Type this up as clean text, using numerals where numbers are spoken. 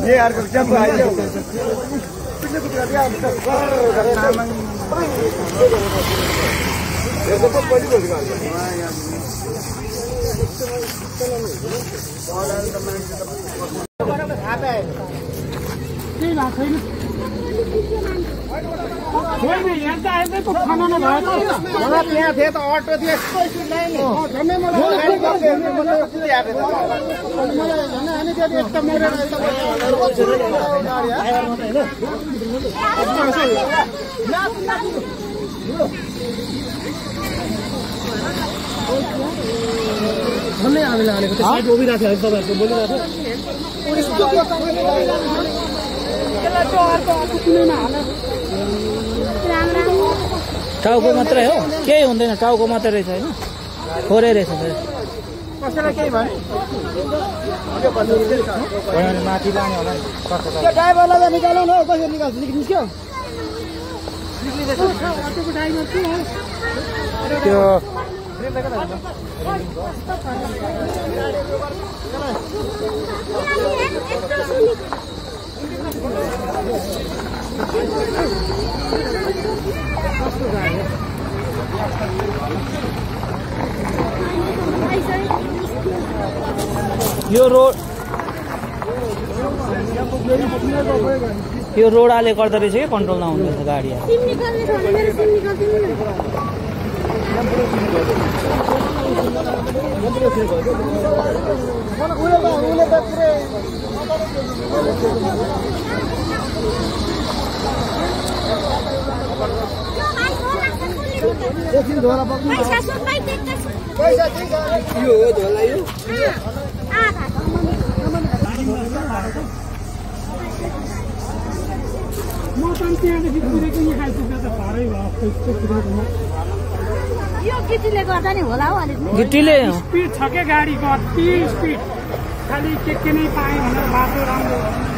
ये यार क्या आए खाना त्यहाँ थिए त अटो थियो झन्डै हामीले हालेको त्यो साइड उभिरहेको थियो तपाईँहरूको बोलिरहेको टाउको मात्रै हो केही हुँदैन टाउको मात्रै रहेछ होइन थोरै रहेछ कसैलाई केही भने माथि लाने होला ड्राइभरलाई त निकालौ न कसरी निकाल्छ निस्क्यो त्यो यो रोडाले गर्दा रहेछ कि कन्ट्रोल नहुँदैछ गाडी यो हो धोला यो यो गिटीले गर्दा नि होला हौ अलिक गिटीले स्पिड छ के गाडीको अति स्पिड खालि के नै पाएँ भनेर बाटो राम्रो